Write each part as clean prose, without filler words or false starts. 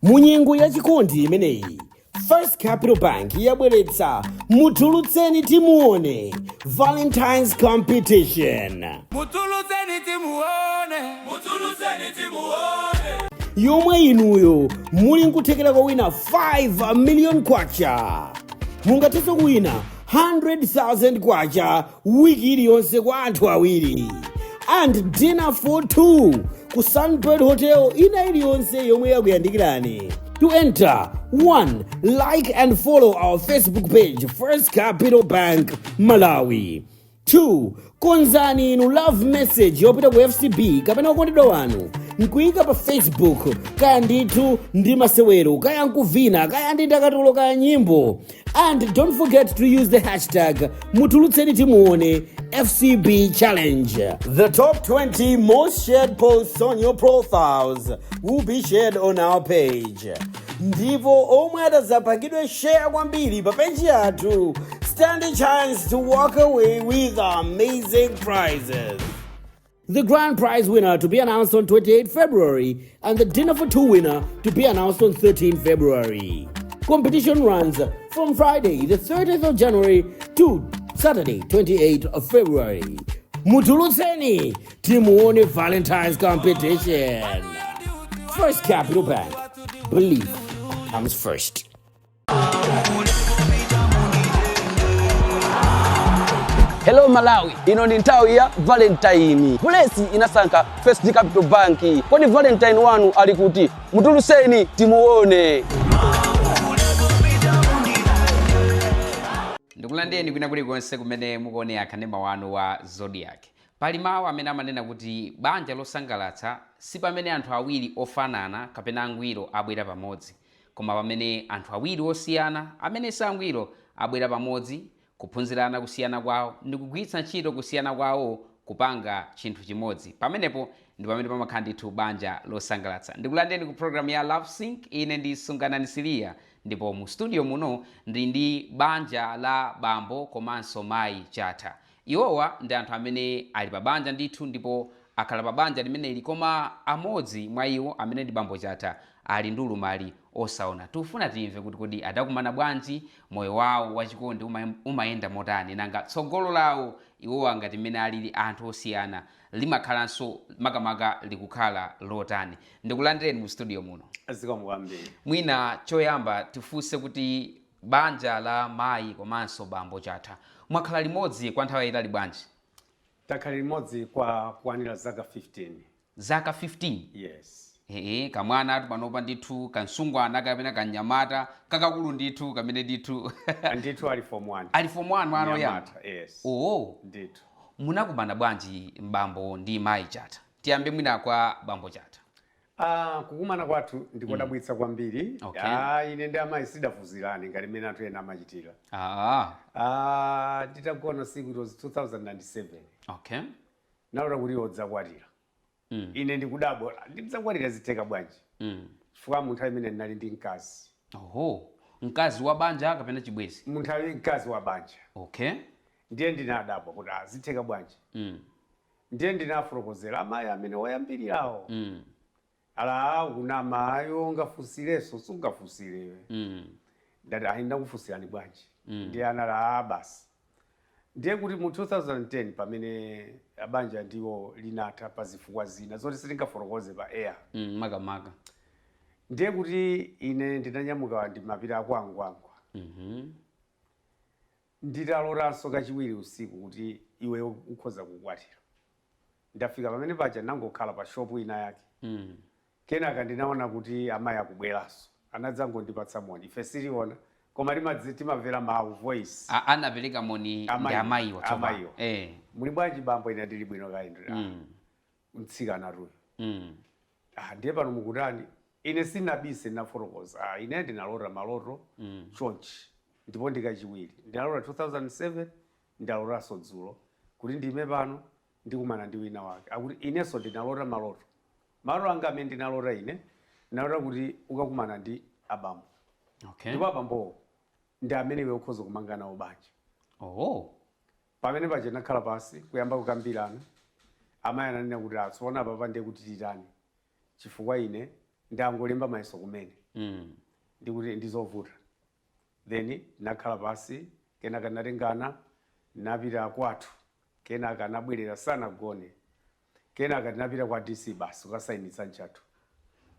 Munyengo yachikondi imeneyi, First Capital Bank yabweretsa Mutulutseni Timuone Valentine's Competition. Mutulutseni timuone. Mutulutseni timuone. Yomwe inuyo muli nkuthekera kowina 5 million kwacha. Mungathenso kuwina 100,000 kwacha wiki iliyonse kwa anthu awiri and dinner for two ku Sunbird Hotel ina iliyonse yomwe yakuyandikirani. To enter: 1. Like and follow our Facebook page, First Capital Bank Malawi. 2. Konzani inu love message yopita ku FCB kapena okondedwa wanu nkuyika pa Facebook, kaya ndithu ndi masewero, kaya nkuvina, kaya ndi ndakatulo, kaya nyimbo, and don't forget to use the hashtag #MutulutseniTimuoneFCB challenge. The top 20 most shared posts on your profiles will be shared on our page, ndipo omwe atazapangidwe share kwambiri pa page yathu stand a chance to walk away with amazing prizes. The grand prize winner to be announced on 28 February and the dinner for two winner to be announced on 13 February. Competition runs from Friday, the 30th of January, to Saturday, 28th of February. Mutulutseni Timuone Valentine's Competition. First Capital Bank. Belief comes first. Hello Malawi, ino ndi nthawi ya Valentine. Bulesi inasankha First Capital Bank. Kodi Valentine wanu ali kuti? Mutulutseni timuone. Ndikulandireni kwina kulikonse kumene mukuonera kanema wanu wa Zodiak. Pali mawu amene amanena kuti banja losangalatsa si pamene anthu awiri ofanana kapena angwiro abwera pamodzi, koma pamene anthu awiri osiyana amene si angwiro abwera pamodzi, kuphunzirana kusiyana kwawo ndi kugwiritsa ntchito kusiyana kwawo kupanga chinthu chimodzi. Pamenepo ndi pamene pamakhala ndithu banja losangalatsa. Ndikulandireni ku program ya Love Sync. Ine ndi Sunganani Siliya, ndipo mu studio muno ndili ndi banja la bambo komanso mayi Chatha. Iwowa ndi anthu amene ali pa banja ndithu ndipo akhala pa banja limeneli, koma amodzi mwa iwo, amene ndi bambo Chatha, ali ndi ulumali osaona. Tikufuna timve kuti kodi adakumana bwanji, moyo wawo wachikondi umayenda motani, nanga tsogolo lawo iwowa ngati mmene alili anthu osiyana limakhalanso makamaka likukhala lotani. Ndikulandireni mu studio muno. Zikomo kwambiri. Mwina choyamba tifunse kuti banja la mayi komanso bambo Chatha, mwakhala limodzi kwa nthawi yayitali bwanji? Takhala limodzi kwa kukwanira zaka 15. Zaka 15? Yes. Ee, kamwana atu panopa ndithu, kansungwana kapena kanyamata kakakulu ndithu kamene ndithu. Ndithu, ali form 1. Ali form 1, mwana oyamba? Mnyamata, yes. Oo. Ndithu. Munakumana bwanji bambo ndi mayi Chatha? Tiyambe mwina kwa bambo Chatha. Ah, kukumana kwathu ndikodabwitsa kwambiri. Ah, ine ndi amayi sidafunsirane ngati mmene anthu ena amachitira. Ah, nditagona siku, it was 2007, nalota kuti iwe udzakwatira. Ine ndikudabwa, ndidzakwatira zitheka bwanji? Chifukwa mu nthawi imene ndinali ndi mkazi. Oho, mkazi wa banja kapena chibwezi? Mu nthawi mkazi wa banja. Ndiye ndinadabwa kuti ah, zitheka bwanji? Ndiye ndinafotokozera amayi amene woyambirirawo. Ala, kunama ayo, ungafunsirenso sungafunsirewe. Ndati, ayi, ndakufunsirani bwanji? Ndiye anali, a basi. Ndiye kuti mu 2010 pamene banja ndiwo linatha pa zifukwa zina zoti sitingafotokoze pa air. Makamaka. Ndiye kuti ine ndinanyamuka, ndimapita kwangwangwa. Nditalotanso kachiwiri usiku kuti iwe ukhoza kukwatira. Ndafika pamene paja, nangokhala pa shopu ina yake. Kenaka ndinaona kuti amayi akubweranso, anadzangondipatsa moni. Ife sitiona, koma timamvera mawu, voice. Anapereka moni ndi amayiwa tsopano? Amayiwa. "Muli bwanji, bambo?" Ine, "Ndili bwino." Kayi mtsikana tuyo. "Ah, ndiye pano mukutani?" Ine sinabise, ndinafotokoza, "Ah, ine ndinalota maloto chonchi, ndipo ndikachiwiri ndinalota 2007, ndalotanso dzulo kuti ndime pano ndikumana ndi wina wake." Akuti, "Inenso ndinalota maloto. Maloto anga amene ndinalota ine, ndinalota kuti ukakumana ndi abambo, ndipo abambowo ndi amene iwe ukhoza kumanga nawo banja." Pamene paja ndinakhala pansi kuyamba kukambirana. Amayi ananena kuti, "Atsopano apapa ndiye kuti titani? Chifukwa ine ndangolemba mayeso kumene." Ndikuti ndizovuta. Then nakhala pasi, kenaka natengana, napita kwathu, kenaka nabwerera sanagone, kenaka tinapita kwa DC basi kukasayinitsa mchathu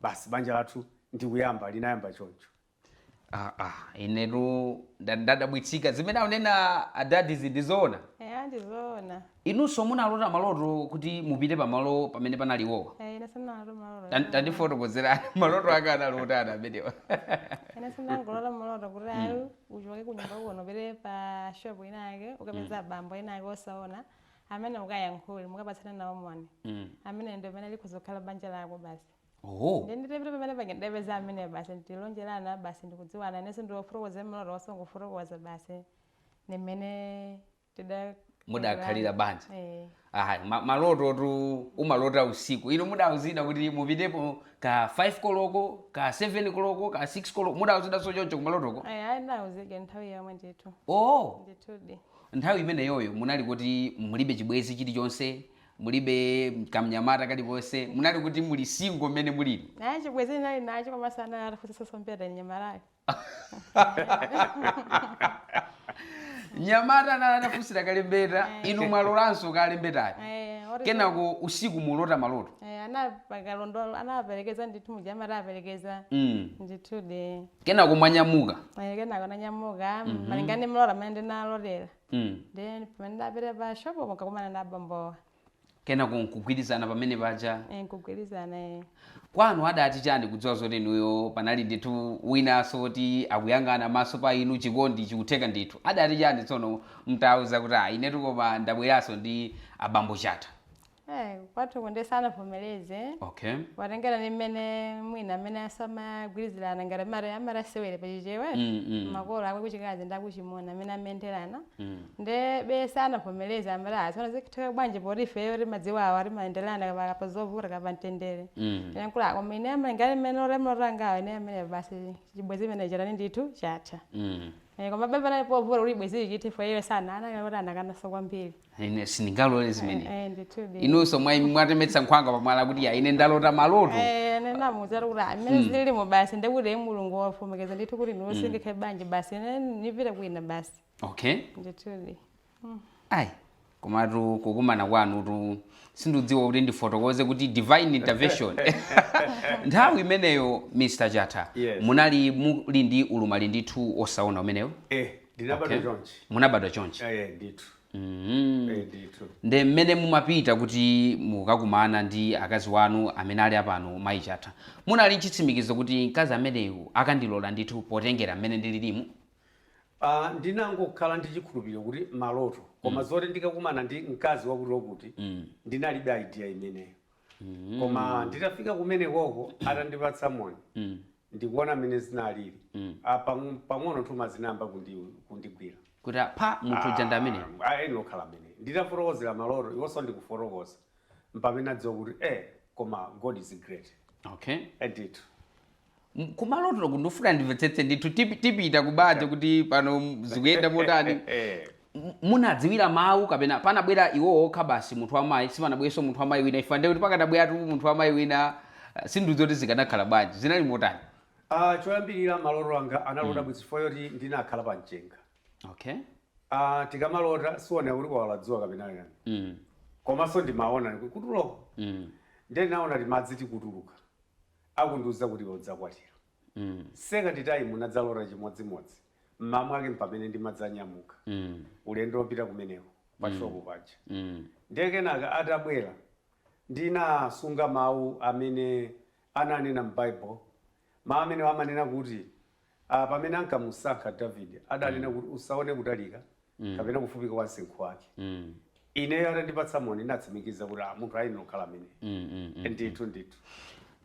basi. Banja lathu ndikuyamba linayamba choncho. Ah, ah, inetu ndadabwitsika zimene akunena adadizi ndizoona? Eya, ndizoona. Inunso munalota maloto kuti mupite pamalo pamene panaliwowa? Eh, ine sindinalota maloto. Tandifotokozerani maloto ake analotani amenewa? Ine sindangolota maloto kuti ayi, uchoke kunyumba kuno, upite pa shop inake, ukapeza bambo inake osaona amene ukayankhule, mukapatsana nawo moni, amene ndi amene likhoza kukhala banja lako basi. Oh. Ndi nditapita pamene pake, ndapeza amene basi ndilonjerana basi, ndikudziwana, inenso ndiofotokoza maloto, osongofotokoza basi, nimene tida Mudakhalira banja. Eh. Ayi, maloto tu umalota usiku. Inu mudauzida kuti mupitepo ka 5 koloko, ka 7 koloko, ka 6 koloko, mudauzida so choncho kumalotoko? Eh, ayi, ndawuzike nthawi yomwe ndithu. Oh. Ndithudi. Nthawi imeneyoyo munali kuti mulibe chibwezi chilichonse, mulibe kamnyamata kaliponse, munali kuti muli single mmene mulili? Naye chibwezi nali nacho, koma sana atafusisaso mpeta nyamalayo. Nyamata anali atafunsira kalembeta, inu mwalolanso kalembetayo. Eh, Kenako usiku mulota maloto. Eh, anapakalondola, anaperekeza ndithu, muja amati aperekeza. Ndithudi. Kenako mwanyamuka. Eh, kenako nanyamuka malingana ndi maloto amene ndinalotera. Then pamene ndapita pa shopo mukakumana na abambowa. Kenako nkugwirizana pamene paja. Eh, nkugwirizana, eh. Kwanu adati chani kudziwa zoti inuyo panali ndithu winanso kuti akuyang'ana maso pa inu, chikondi chikutheka ndithu? Adati chani tsono mtauza kuti ah, inetu koma ndabweranso ndi abambo Chatha? Eh, kwathu kunde sanavomereze. Watengera ni mmene mwina amene asamagwirizirana ngati amati amarasewere pachichewe. Makolo akwe kuchikazi ndi akuchimuna amene amenderana nde be sanavomereze, amati asona zikutheka bwanji poti ifeyo timadziwawa, timayenderana pa zovuta kapa mtendere. Yankhula koma ine amene mmene olemlotangawo ine amene basi chibwezi imene chatani ndithu chatha. Eh, koma bebe panali povuta kuti bwezi chithe fo iye sana ana kuti anakanaso kwambiri. Ine sindingalole zimene. Eh, ndithudi. Inunso mwatemetsa nkhwangwa pamwala kuti ya, ine ndalota maloto. Eh, nenamuwuza kuti amene zilimo basi ndekuti e Mulungu wafumikeza ndithu kuti inuyo sindikhale banja basi, ine nipite kwina basi. Ndithudi. Ayi, komatu kukumana kwanutu sindidziwa kuti ndifotokoze kuti divine intervention. Nthawi imeneyo, Mr Chatha, Yes. munali muli ndi ulumali ndithu osaona umenewo? Eh, ndinabadwa chonchi. Munabadwa chonchi? Eh, ndithu. Eh, ndithu. Nde mmene mumapita kuti mukakumana ndi akazi wanu amene ali apano, mayi Chatha, munali chitsimikizo kuti mkazi ameneyu akandilola ndithu potengera mmene ndililimu? Ndinangokhala ndi chikhulupiriro kuti maloto, koma zoti ndikakumana ndi mkazi wakuti wakuti, ndinalibe idea imeneyo. Koma nditafika kumenekoko, atandipatsa moni, ndikuona mmene zinalili. Pang'ono nthuma zinayamba kundigwira. Kuti pa munthu uja ndi ameneyo. Eni okhala amene nditafotokozera maloto, iwonso ndikufotokoza, mpamene adziwa kuti eh, koma God is great. Ndithu. Kumaloto kundofuna ndimvetsetse ndithu, tipita kubanja kuti pano zikuyenda motani. Munadziwira mawu kapena panabwera iwo okha basi, munthu wamayi, sipanabwerenso munthu wamayi wina? Ifa ndekuti pakanabweratu munthu wamayi wina, sindidziwa kuti zikanakhala bwanji. Zinali motani? Choyambirira maloto anga analota bwino chifukwa choti ndinakhala pa mchenga. Tikamalota siona kuti kwawala dzuwa kapena yani. Komanso ndimaona kutuloko. Ndiye ndinaona timadzi tikutuluka, akundiuza kuti udzakwatira. Second time nadzalota chimodzimodzi mmamwake mpamene ndimadzanyamuka ulendo wopita kumeneko pa shopo paja. Ndiye kenaka atabwera, ndinasunga mawu amene ananena m'Bible, mawu amene amanena kuti pamene ankamusankha Davide adanena kuti usaone kutalika kapena kufupika kwa msinkhu wake. Ineyo atandipatsa moni ndatsimikiza kuti munthu ayini okhala amene. Ndithu, ndithu.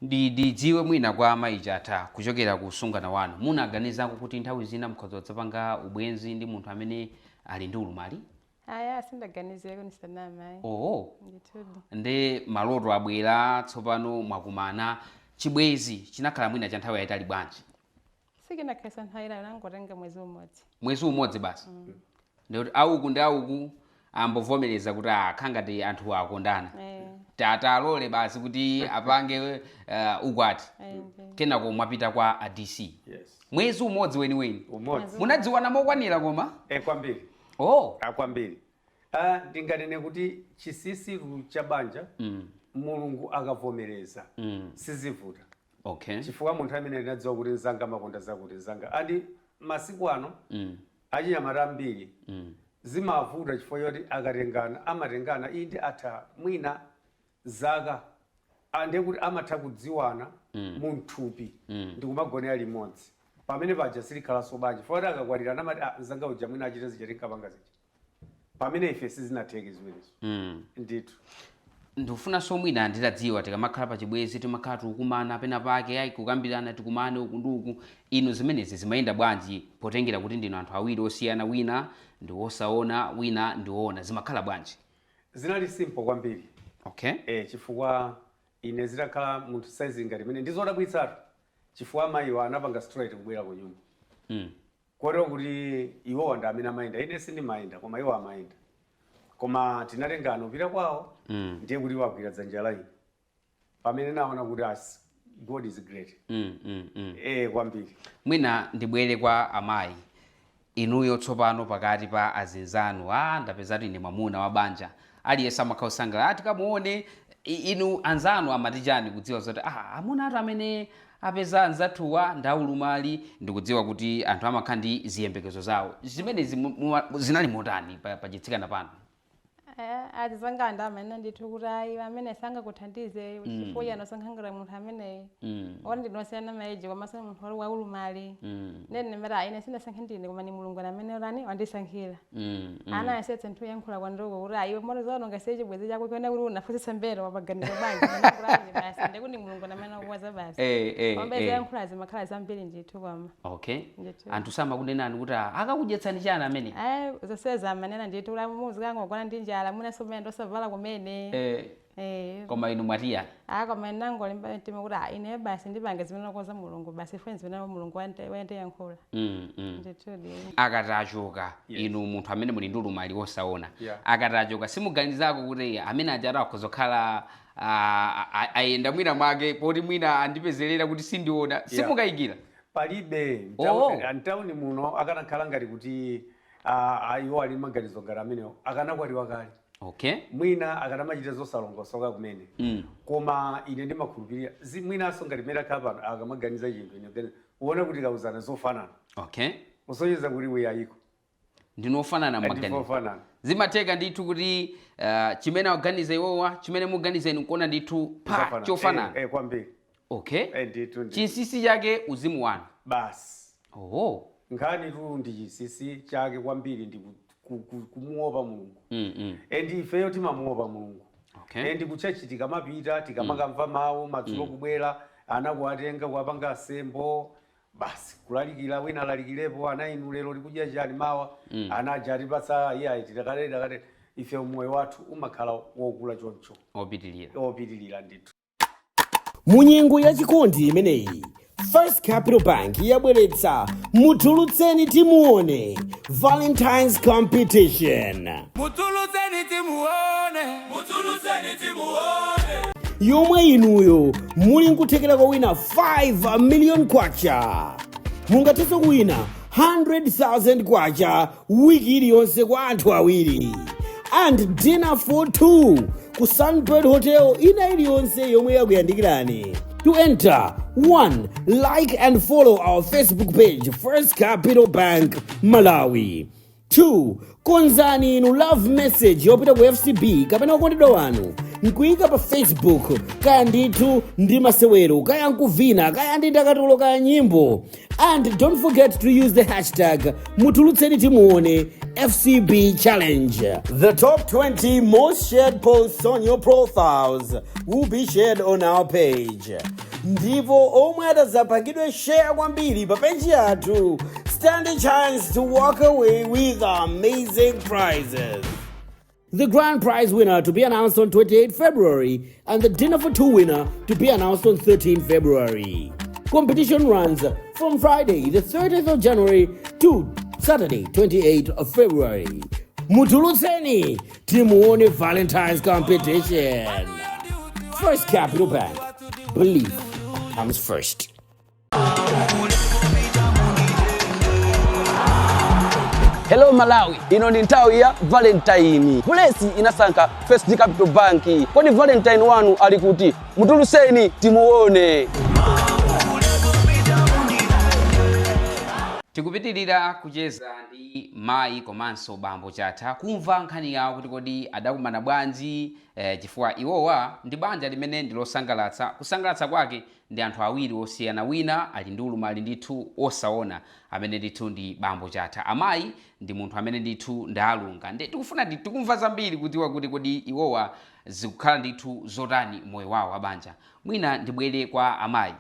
Ndidziwe mwina kwa amayi Chatha, kuchokera ku sungano wanu, munaganizako kuti nthawi zina mukhoza kudzapanga ubwenzi ndi munthu amene ali ndi ulumali? Aya, sindaganizireko, ndisanama, ayi. Oh. Ndithudi. Nde maloto abwera, tsopano mwakumana, chibwezi chinakhala mwina cha nthawi yayitali bwanji? Sikinakhalisa nthawi ilayo, nangotenga mwezi umodzi. Mwezi umodzi basi? Ndikuti auku ndi auku. Ambovomereza kuti akhangati anthu akondana. Eh. Talole basi kuti apange ukwati. Eh. Kenako mwapita kwa a DC. Yes. Mwezi umodzi weniweni. Umodzi. Munadziwana mokwanira koma? E, kwambiri. Oh. Akwambiri. Ah, ndinganene kuti chinsinsi cha banja, Mulungu akavomereza, sizivuta, chifukwa munthu amene ndinadziwa kuti nzanga amakonda zakuti nzanga andi masiku ano achinyamata ambiri zimavuta chifukwa choti akatengana amatengana inde atha mwina zaka andiye kuti amatha kudziwana munthupi ndikumagonera limodzi. Pamene paja silikhalanso banja chifukwa kuti akakwatirana amati, "Ah, nzanga uja mwina achite zija tinkapanga zija," pamene ife sizinatheke zimenezo. Ndithu. Ndikufunanso mwina nditadziwa, tikamakhala pa chibwezi timakhala tikukumana pena pake, ayi, kukambirana, tikumane uku ndi uku. Inu zimenezi zimayenda bwanji potengera kuti ndinu anthu awiri osiyana, wina ndi wosaona, wina ndi woona? Zimakhala bwanji? Zinali simple kwambiri. Chifukwa ine zitakhala munthu size ngati imene ndizodabwitsatu, chifukwa amayiwa anapanga straight kubwera ku nyumba, kotero kuti iwowa ndi amene amayenda, ine sindimayenda, koma iwo amayenda, koma tinatengana kupita kwawo. Ndiye kuti wagwira dzanja la ine pamene naona kuti as God is great. Kwambiri. Mwina ndibwere kwa amayi. Inuyo tsopano pakati pa azinzanu, a ndapezatu ine mwamuna wa banja, aliyense amakhala osangalala, tikamuone. Inu anzanu amati chani kudziwa zoti amuna atu amene apeza anzathuwa ndaulumali? Ndikudziwa kuti anthu amakhala ndi ziyembekezo zawo. Zimenezi zinali motani pa chitsikana pano? Azizanga amene ndithu kuti ayi, amene sangakuthandize chifukwa chano sankhangala munthu ameneyi oti ndinosiyana ma age komanso munthu wali waulumali. Nene ndimati ine sinasankhe ndine, koma ni Mulungu amene ulani wandisankhira. Ana asetsa nthu yankhula kwandoko kuti ayiwe moto zaononga siye chibwezi chako kuona kuti unafunsisa mbere wapaganizo bwanji ndinakulani basi, ndikuti Mulungu amene wakuwaza basi. Kombe ziyankhula zimakhala zambiri ndithu koma Ndithu. Anthu samakunenani kuti, "Ah, akakudyetsani chani amene?" Ayi, zonsezi amanena ndithu kuti muzi kangogona ndi njala, mwinanso mmene ndosavala kumene. Koma inu mwatiyani? Ah, koma inangolimba mtima kuti ah, ine basi ndipange zimene wakonza Mulungu basi, ifune zimene Mulungu wandiyankhula. Ndithudi. Akati achoka, inu munthu amene muli ndi ulumali wosaona, akati achoka simuganizako kuti amene aja akuzokhala ayenda mwina mwake poti mwina andipezerera kuti sindiona? Simukayikira? Palibe. Oh. Mtawuni muno akanakhala ngati kuti iwo ali maganizo ngati amenewo akanakwatiwa kale. Mwina akanamachita zosalongosoka kumene. Koma ine ndimakhulupirira mwinanso ngati mmene akhala pano akamaganiza chinthu ine ganiza uone kuti kauzana zofanana, usonyeza kuti we ayiko. Ndinofanana m'maganizo. Ndifofanana. Zimatheka ndithu kuti chimene akuganiza iwowa, chimene muganiza inu, nkuona ndithu pa Zofanana. chofanana. Kwambiri. Ndithu, ndithu. Chinsinsi chake uzimu wanu. Basi. Oh. Nkhani tu ndi chinsinsi chake kwambiri ndi kumuopa Mulungu. And ifeyo timamuopa Mulungu. And ku church tikamapita tikamakamva mawu madzulo, kubwera ana kuwatenga kuwapanga asembo basi, kulalikira, wina alalikirepo, ana inu lero likudya chani mawa, ana aja atipatsa iyayi titakale takale. Ife moyo wathu umakhala wokula choncho. Opitilira. Opitilira ndithu. Mu nyengo yachikondi imeneyi, First Capital Bank yabweretsa Mutulutseni Timuone Valentine's Competition. Mutulutseni timuone, mutulutseni timuone. Yomwe inuyo muli nkuthekera kowina 5 million kwacha. Mungathenso kuwina 100,000 kwacha wiki iliyonse kwa anthu awiri and dinner for two ku Sunbird Hotel ina iliyonse yomwe yakuyandikirani. To enter: 1. Like and follow our Facebook page, First Capital Bank Malawi. 2. Konzani inu love message yopita ku FCB kapena okondedwa wanu nkuyika pa Facebook, kaya ndithu ndi masewero, kaya nkuvina, kaya ndi ndakatulo, kaya nyimbo, and don't forget to use the hashtag #MutulutseniTimuoneFCB challenge. The top 20 most shared posts on your profiles will be shared on our page, ndipo omwe atazapangidwe share kwambiri pa page yathu stand a chance to walk away with amazing prizes. The grand prize winner to be announced on 28 February and the dinner for two winner to be announced on 13 February. Competition runs from Friday, the 30th of January to Saturday, 28th of February. Mutulutseni Timuone Valentine's competition. First Capital Bank. Belief comes first. Hello Malawi, ino ndi nthawi ya Valentine. Bulesi inasankha First Capital Bank. Kodi Valentine wanu ali kuti? Mutulutseni timuone. Tikupitirira kucheza ndi mayi komanso bambo Chatha, kumva nkhani yawo kuti kodi adakumana bwanji, chifukwa iwowa ndi banja limene ndi losangalatsa. Kusangalatsa kwake ndi anthu awiri osiyana, wina ali ndi ulumali ndithu osaona, amene ndithu ndi bambo Chatha. Amayi ndi munthu amene ndithu ndi alunga. Ndi tikufuna tikumva zambiri kudziwa kuti kodi iwowa zikukhala ndithu zotani moyo wawo wa banja. Mwina ndibwere kwa amayi.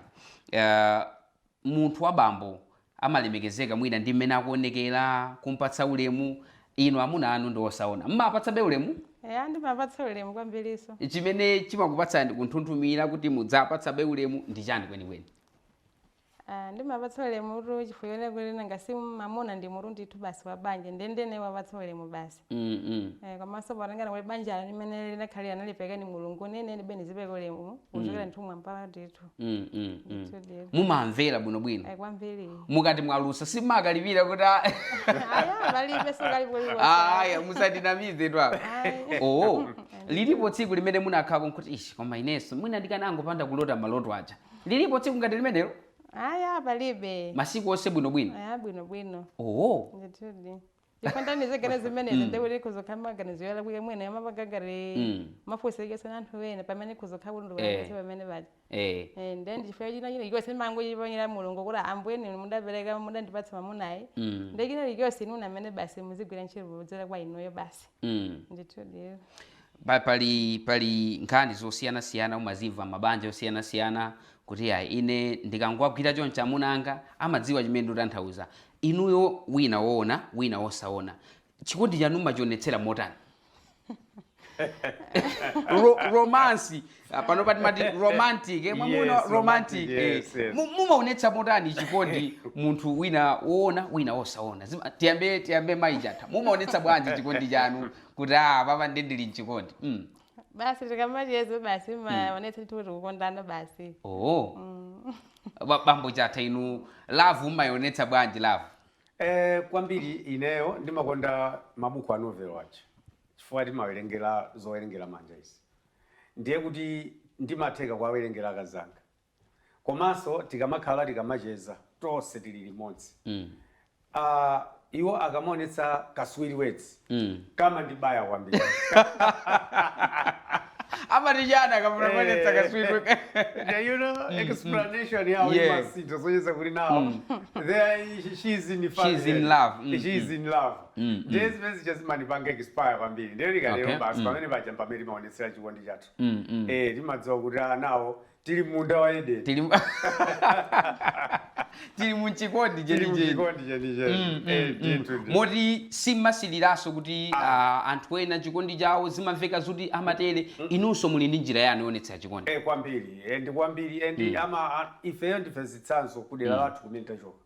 Munthu wa bambo amalemekezeka mwina ndi mmene akuonekera, kumpatsa ulemu. Inu amuna anu ndi osaona, mmapatsabe ulemu? Eya, ndimapatsa ulemu kwambiriso. Chimene chimakupatsani kunthunthumira kuti mudzapatsabe ulemu ndi chani kwenikweni? Ah, ndimapatsa ulemu tu chifukwa kuti nanga si mamuna ndi mutu ndithu basi wa banja, ndendene wapatsa ulemu basi. Komanso patengana kuti banja limene linakhalira nalipeka ni Mulungu, nene ndibe ndizipeka ulemu kuchokera ndithu mwamba ndithu. Ndithu ndithu. Mumamvera bwinobwino? Kwambiri. Mukati mwalusa simakalipira kuti Aya, palibe, sukalipo. Aya, musatinamize tu apa. Ayi. Oo, lilipo tsiku limene munakhala nkuti, "Ishi, koma inenso mwina ndikanangopanda kulota maloto aja"? Lilipo tsiku ngati limenelo? Aya, palibe. Masiku onse bwinobwino? Aya, bwinobwino. Oo. Ndithudi, chifukwa ndizigane zimenezi, ndikuti kuzokhala maganizo yalakwika mwene amapanga ngati mafusekesa anthu ena pamene kuzokhala kuti ndikuti pamene paja. Then chifukwa china china chonse mango chiponyera Mulungu kuti, "Ambuye, ninu mudapereka, mudandipatsa mamunayi, ndi china chilichonse inu amene basi muzigwira ntchito kudzera kwa inuyo basi." Ndithudi. Pali nkhani zosiyanasiyana umazimva mabanja osiyanasiyana kuti ya ine ndikangwagwira choncho amuna anga amadziwa chimene ndikutanthauza. Inuyo, wina woona, wina wosaona, chikondi chanu mumachionetsera motani? Romance. Ah, pano pati mati romantic, mwamuna. Yes, romantic. Romantic, yes. Mumaonetsa motani chikondi munthu wina woona, wina wosaona? Tiyambe mayi Chatha. Mumaonetsa bwanji chikondi chanu kuti ah, papa ndi ndili mchikondi? Basi, tikamacheza basi maonetsa ndithu kuti kukondana basi. Oh. Bambo Chatha, inu love mumayionetsa bwanji love? Kwambiri ineyo ndimakonda mabuku a novel aja, chifukwa timawerengera zowerengera manja izi, ndiye kuti ndimatheka kuwawerengera akazanga. Komanso tikamakhala, tikamacheza tonse tili limodzi, iwo akamaonetsa kaswiri words kamandibaya kwambiri. Amatichana akamuonetsa kaswiri? Explanation yawo imasintha, sonyeza kuti now there she's in She's in love. She's in love. Ndiye zimene zija zimandipanga inspire kwambiri. Ndiye likatero basi, pamene paja pamene timaonetsera chikondi chathu. Timadziwa kuti anawo tili munda wa Edeni. Tili munchikondi Tili chenicheni. muchikondi chenicheni. Ndithu, ndithu. Moti simmasiliranso kuti anthu ena chikondi chawo zimamveka zoti amatere. Inunso muli ndi njira yanu yoonetsera chikondi? Kwambiri, ndi kwambiri, ndi ama ifeyo ndife zitsanzo kudera lathu kumene tachoka,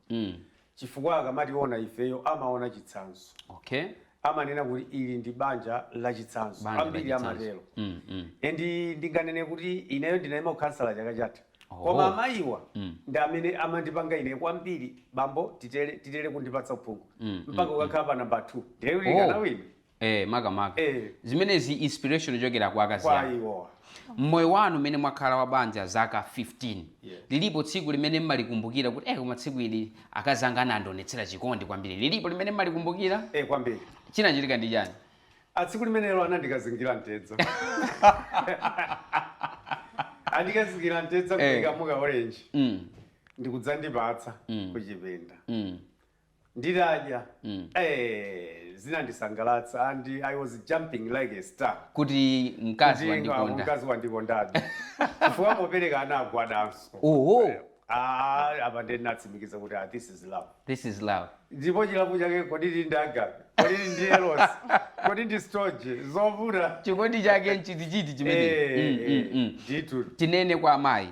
chifukwa akamationa ifeyo amaona chitsanzo. Amanena kuti ili ndi banja la chitsanzo. Banja la Ambiri chitsanzo. amatero. And ndinganene kuti ineyo ndinayima kukhansala chaka chatha, Oh. koma amayiwa ndi amene amandipanga ine kwambiri, "Bambo, titere, titere," kundipatsa uphungu mpaka ukakhala pa namba 2, ndiye kuti Oh. kanawina. Makamaka zimenezi inspiration ichokera kwa akazi kwa anu. Iwowa. Mmoyo wanu mmene mwakhala wa banja zaka 15, Yes. lilipo tsiku limene mmalikumbukira kuti koma tsiku ili akazi anga anandionetsera chikondi kwambiri? Lilipo limene mmalikumbukira? Kwambiri. Chinachitika ndi chani? Atsiku limenelo anandikazingira mtedza, andikazingira mtedza kuikamuka orange, ndikudzandipatsa kuchipinda. Nditadya, zinandisangalatsa and I was jumping like a star. Kuti mkazi Kuti wandikonda. Mkazi wandikondadi, chifukwa mopereka anagwadanso. Oho. Ah, apa ndinatsimikiza kuti ah, this is love. This is love. Ndipo chilavu chake, kodi ndi agape, kodi ndi eros, kodi ndi storge? Zovuta. Chikondi chake nchitichiti chimene. Ndithu. Tinene kwa amayi,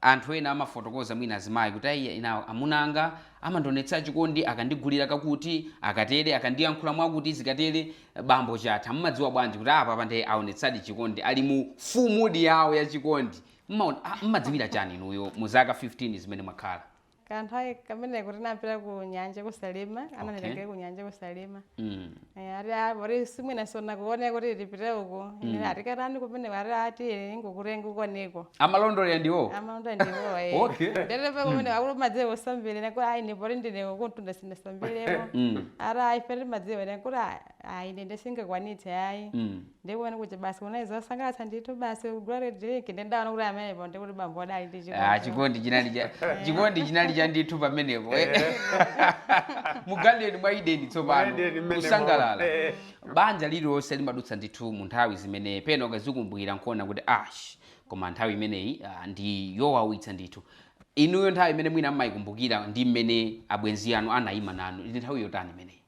anthu ena amafotokoza mwina azimayi kuti ayi, ina amuna anga Amandionetsa chikondi akandigulira kakuti, akatere, akandiyankhula mwakuti, zikatere. Bambo Chatha, mmadziwa bwanji kuti apa pande aonetsadi chikondi, ali mu full mood yawo ya chikondi? Mmadziwira chani inuyo mu zaka 15 zimene mwakhala? Kanthawi kamene kuti napita ku nyanja kusalima, ananditengera ku nyanja kusalima. Ati poti simwina sona kuone kuti tipite uko, ine atikatani kumene, ati ati ingokutenga ukoneko. Amalondolera ndiwo? Amalonda ndiwo, eh. Ndetepe kumene akuti madziwe kusambire, nekuti ayi, ine poti ndine kuntunda sindasambireko. Ati ayi, ife timadziwa, nekuti ayi, ine ndisingakwanitse ayi. Ndikumene kuti basi kunaiza osangalatsa ndithu, basi kugula drink, ndendaona kuti amenepo ndikuti bambo adali ndi Ah, chikondi chinali cha ndithu pamenepo, eh. Mu garden mwa Eden tsopano. Mwa Eden mmenemo. Kusangalala. Eh. Banja lililonse limadutsa ndithu mu nthawi zimene pena ukazikumbukira nkuona kuti ash, koma nthawi imeneyi ndi yowawitsa ndithu. Inuyo nthawi imene mwina mmayikumbukira ndi mmene abwenzi anu anayima nanu ndi nthawi yotani imeneyi?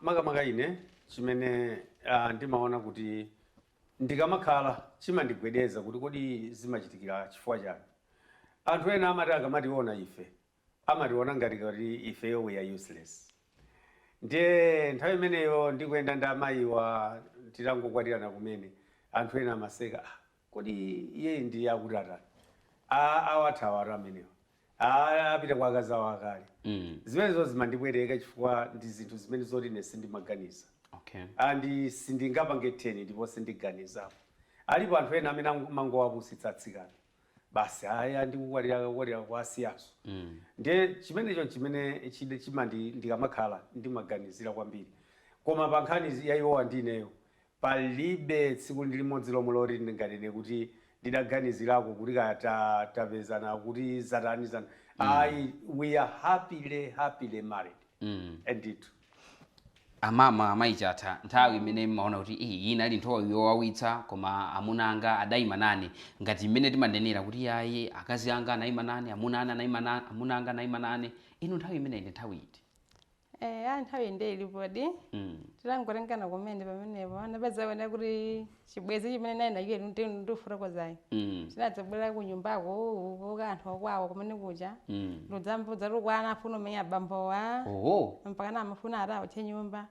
Makamaka ine chimene ndimaona kuti ndikamakhala chimandigwedeza kuti kodi zimachitikira chifukwa chani, anthu ena amati akamationa ife amationa ngati kuti ifeyo we are useless. Ndiye nthawi imeneyo ndikuyenda ndi amayiwa titangokwatirana kumene, anthu ena amaseka, "Ah, kodi iye ndi akuti atani? Awathawa amenewa, apita kwa akazi awo akale." Zimenezo zimandibwereka chifukwa ndi zinthu zimene zoti ine sindimaganiza and sindingapange 10 ndipo sindiganizapo. Alipo anthu ena amene mangowapusitsa atsikana basi, aya ndikukwatira kukwatira kwasiyaso. Ndiye chimenecho chimene chide chimandi ndikamakhala ndimaganizira kwambiri. Koma pa nkhani ya iwowa ndi ineyo, palibe tsiku ndi limodzi lomwe loti ndinganene kuti ndidaganizirako kuti kaya tapezana kuti zatani zani. Ayi, we are happily, happily married. Ndithu. Amama, amayi Chatha, nthawi imene mmaona kuti iyi inali nthawi yowawitsa koma amuna anga adayima nane, ngati mmene timanenera kuti yayi, akazi anga anayima nane, amuna anga anayima nane, amuna anga anayima nane, inu nthawi imeneyi ndi nthawi iti? Eh, a nthawi inde ilipodi. Tilangotengana kumene pamenepo anapeza kuti chibwezi chimene nayi nachiye ndifotokozayi chinadzabwera ku nyumbako uko anthu akwawo kumene kuja, ludzambudza lukwana afuna umenya bambowa, mpaka namafuna atawotche nyumba.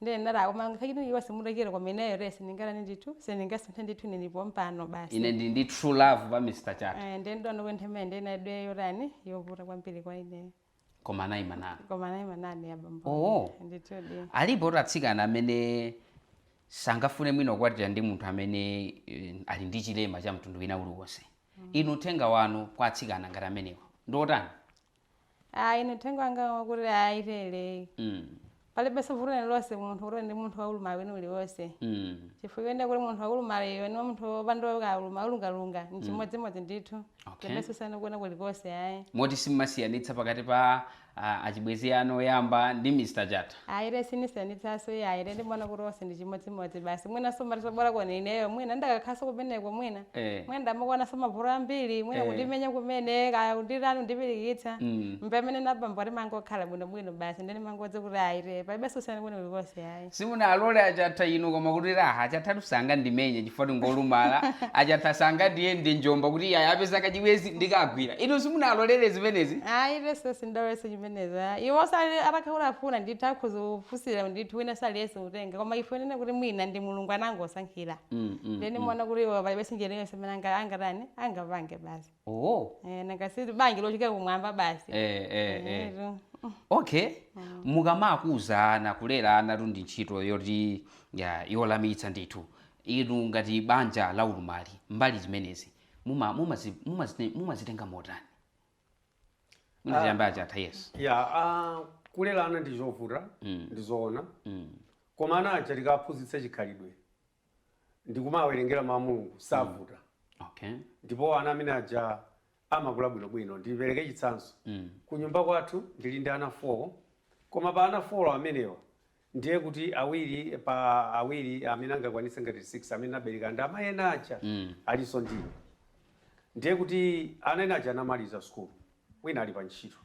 Ndiye ndati koma ngakhale iwo simudakire koma ineyo re sindingalani ndithu, sindingasinthe ndithu, nilipo mpano basi. Ine ndi ndi true love pa Mr Chatha. Eh, ndiye ndiona kuti nthawi imene ndinadwe yotani, yovuta kwambiri kwa ineyo. Koma anayima nanu? Koma anayima nane ya bambo. Ndithudi. Alipo atsikana amene sangafune mwina kukwatira ndi munthu amene ali ndi chilema cha mtundu wina uliwonse. Inu uthenga wanu kwa atsikana ngati amenewa ndiotani? Ah, ine uthenga wanga wakuti ayitere palibenso vuto lililonse munthu kuti ndi munthu waulumali wina uliwonse, chifukwa ende kuti munthu waulumali iwe ni munthu wopanda ulumali ulungalunga ni chimodzimodzi ndithu. Palibenso kusiyana kuona kulikonse ayi. Moti simmasiyanitsa pakati pa achibwenzi anu oyamba ndi Mr Chatha? Ayire sinisiyanitsaso iyayi, ndimaona kuti onse ndi chimodzimodzi basi. Mwina so bora kone ineyo mwina ndakakhaso kumeneko mwina mwina ndamakuonaso mavuto ambiri mwina kundimenya kumene kaya kundirani kundipirikitsa, mpamene nabambo timangokhala bwinobwino basi, ndeni mangodzi kuti ayire palibenso kusiyana kuona kulikonse ayi. Simunalole aChatha inu koma kuti raha, aChatha sangandimenya chifukwa ngolumala, aChatha sangandiyende njomba kuti iyayi apeza kachibwenzi ndikagwira. Inu simunalolere zimenezi? Ayi, leso sindalolese chimenezo. Iwo sali atakhala afuna ndithu akhuza kufusira ndithu, wina saliyese kutenga, koma ife nene kuti mwina ndi Mulungu anangosankhira. Ndeni muona kuti iwo palibenso njira iliyonse imene angatani angapange basi. Eh, nangasi bangi lochokera kumwamba basi. Eh. Etu. Okay, mukamakuza ana, kulera ana tu ndi ntchito yoti ya yolamitsa ndithu. Inu ngati banja la ulumali, mbali zimenezi mumazitenga motani? Munatiyamba aChatha, yes. Ya, kulera ana ndi zovuta, ndi zoona, koma ana aja tikaphunzitsa chikhalidwe ndikumawerengera mawu a Mulungu savuta. Ndipo ana amene aja amakula bwinobwino. Ndipereke chitsanzo. Ku nyumba kwathu ndili ndi ana 4, koma pa ana 4 amenewa ndiye kuti awiri pa awiri amene angakwanitse ngati 6 amene abereka ndi amayi ena aja, alinso ndine. Ndiye kuti ana ena aja anamaliza sukulu, wina ali pa ntchito.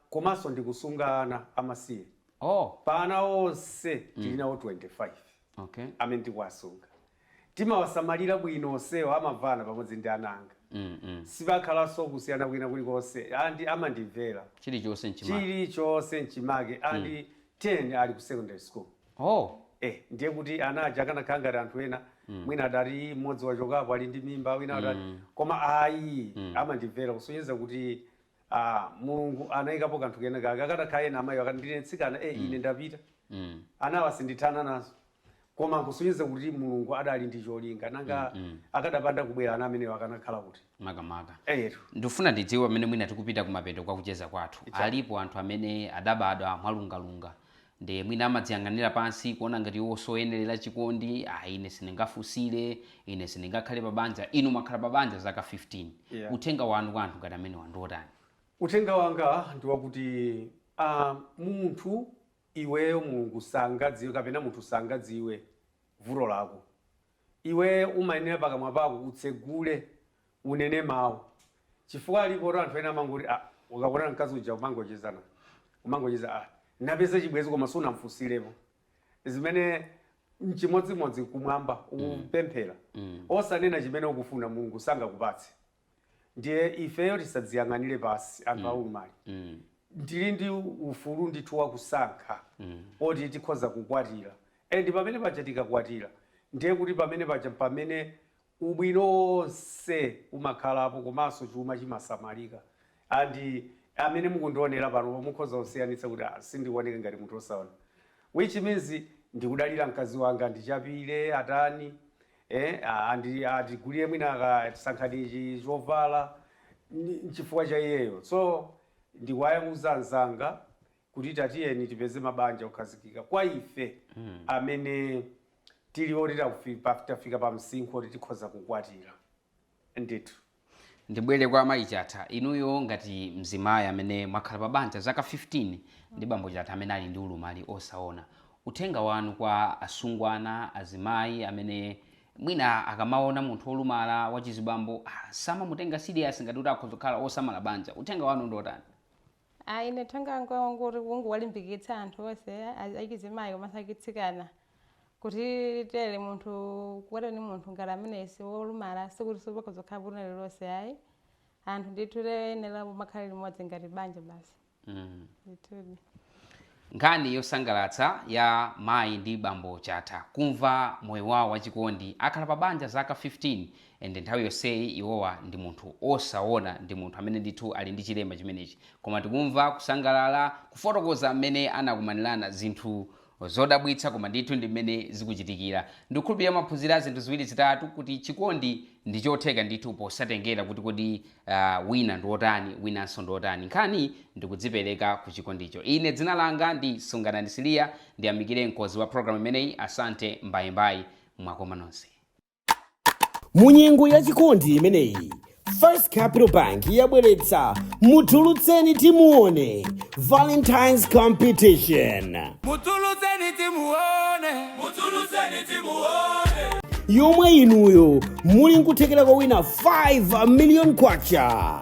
Komanso ndikusunga ana amasiye. Pa ana onse tili nawo 25 amene tikuwasunga, timawasamalira bwino onsewo, amavana pamodzi ndi ana anga. Sipakhalanso kusiyana kwina kulikonse, and amandimvera. Chilichonse nchimake. Chilichonse nchimake, and 10 ali ku secondary school. Oh. Ndiye kuti ana aja akanakhala ngati anthu ena, mwina adati mmodzi wachokapo ali ndi mimba, wina adati, koma ayi, amandimvera, kusonyeza kuti Mulungu anayikapo kanthu kena kake. Akanakhala ena amayi akati ndine mtsikana, ine ndapita, anawa sindithana nazo, koma kusonyeza kuti Mulungu adali ndi cholinga. Nanga akadapanda kubwera ana amenewo akanakhala kuti? Makamaka. Eyetu. Ndifuna ndidziwe, pamene mwina tikupita kumapeto kwa kucheza kwathu, alipo anthu amene adabadwa mwalungalunga, ndi mwina amadziyang'anira pansi kuona ngati iwo soyenerera chikondi, ine sindingafusire, ine sindingakhale pabanja. Inu mwakhala pabanja zaka 15. Uthenga wanu kwa anthu ngati amene wandiotani? Uthenga wanga ndi wakuti munthu iweyo Mulungu sangadziwe kapena munthu sangadziwe vuto lako. Iwe umayenera pakamwa pako utsegule, unene mawu, chifukwa alipo anthu ena amangoti, ukakonana mkazi uja umangochezana, umangocheza, napeza chibwezi, koma sunamfusirepo. Zimene mchimodzimodzi kumwamba ukupemphera osanena chimene ukufuna, Mulungu sangakupatse. Ndiye ifeyo tisadziyang'anire pasi anthu aulumali. Ndili ndi ufulu ndithu wakusankha oti tikhoza kukwatira, and pamene paja tikakwatira, ndiye kuti pamene paja pamene ubwino wonse umakhalapo, komanso chuma chimasamalika. And amene mukundionera pano mukhoza kusiyanitsa kuti sindikuoneka ngati munthu osaona, which means ndikudalira mkazi wanga, ndichapire, atani, atigulire mwina akasankhani chovala, nchifukwa cha iyeyo. So ndikuwauza anzanga kuti tatiyeni tipeze mabanja okhazikika. Kwa ife amene tili oti tafika pa msinkhu oti tikhoza kukwatira ndithu. Ndibwere kwa Amayi Chatha. Inuyo ngati mzimayi amene mwakhala pa banja zaka 15 ndi bambo Chatha amene ali ndi ulumali osaona, uthenga wanu kwa asungwana, azimayi amene mwina akamaona munthu wolumala wachizibambo samamutenga serious ngati kuti akhoza kukhala osamala banja, uthenga wanu ndi otani? Ayi, ine uthenga wanga wangoti kunguwalimbikitsa anthu onse achizimayi komanso achitsikana kuti tere munthu kukwatira ni munthu ngati amene si wolumala sikuti sipakhoza kukhala vuto lililonse, ayi. Anthu ndithu tiyenera kumakhala limodzi ngati banja basi. Ndithudi. Nkhani yosangalatsa ya mayi ndi bambo Chatha, kumva moyo wawo wachikondi. Akhala pa banja zaka 15, and nthawi yonseyi iwowa ndi munthu osaona, ndi munthu amene ndithu ali ndi chilema chimenechi, koma tikumva kusangalala, kufotokoza mmene anakumanirana, zinthu zodabwitsa, koma ndithu ndi mmene zikuchitikira. Ndikukhulupirira maphunzira zinthu ziwiri zitatu, kuti chikondi ndi chotheka ndithu, posatengera kuti kodi wina ndi wotani, winanso ndi wotani. Nkhani ndikudzipereka ku chikondicho. Ine dzina langa ndi Sunganani Siliya. Ndiyamikire mkonzi wa programu imeneyi, Asante Mbayimbayi. Mwakoma nonse. Mu nyengo ya chikondi imeneyi, First Capital Bank yabweretsa Mutulutseni Timuone Valentine's Competition. Mutulutseni timuone, mutulutseni timuone. Yomwe inuyo muli nkuthekera kowina 5 million kwacha.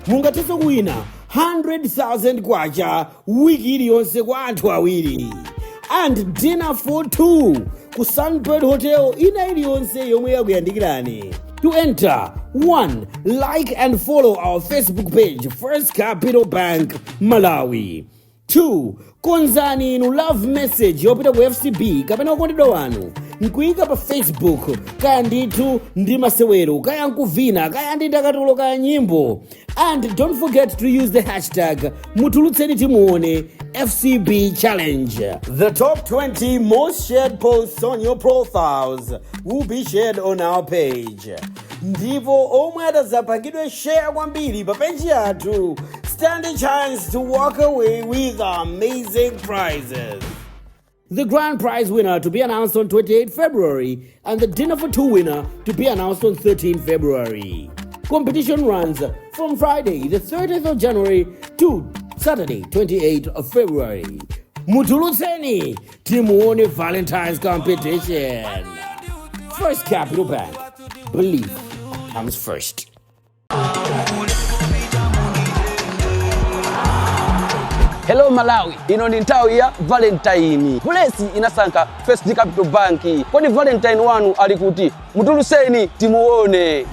Mungathenso kuwina 100,000 kwacha wiki iliyonse kwa anthu awiri, and dinner for two ku Sunbird Hotel ina iliyonse yomwe yakuyandikirani. To enter: 1, like and follow our Facebook page, First Capital Bank Malawi. 2, konzani inu love message yopita ku FCB kapena okondedwa wanu nkuyika pa Facebook, kaya ndithu ndi masewero, kaya nkuvina, kaya ndi ndakatulo, kaya nyimbo, and don't forget to use the hashtag Mutulutseni Timuone FCB Challenge. The top 20 most shared posts on your profiles will be shared on our page, ndipo omwe atazapangidwe share kwambiri pa page yathu stand a chance to walk away with amazing prizes. The grand prize winner to be announced on 28 February and the dinner for two winner to be announced on 13 February. Competition runs from Friday, the 30th of January to Saturday, 28th of February. Mutulutseni Timuone Valentine's Competition. First Capital Bank. Belief comes first. Hello Malawi, ino ndi nthawi ya Valentine. Bulesi inasankha First Capital Bank. Kodi Valentine wanu ali kuti? Mutulutseni timuone.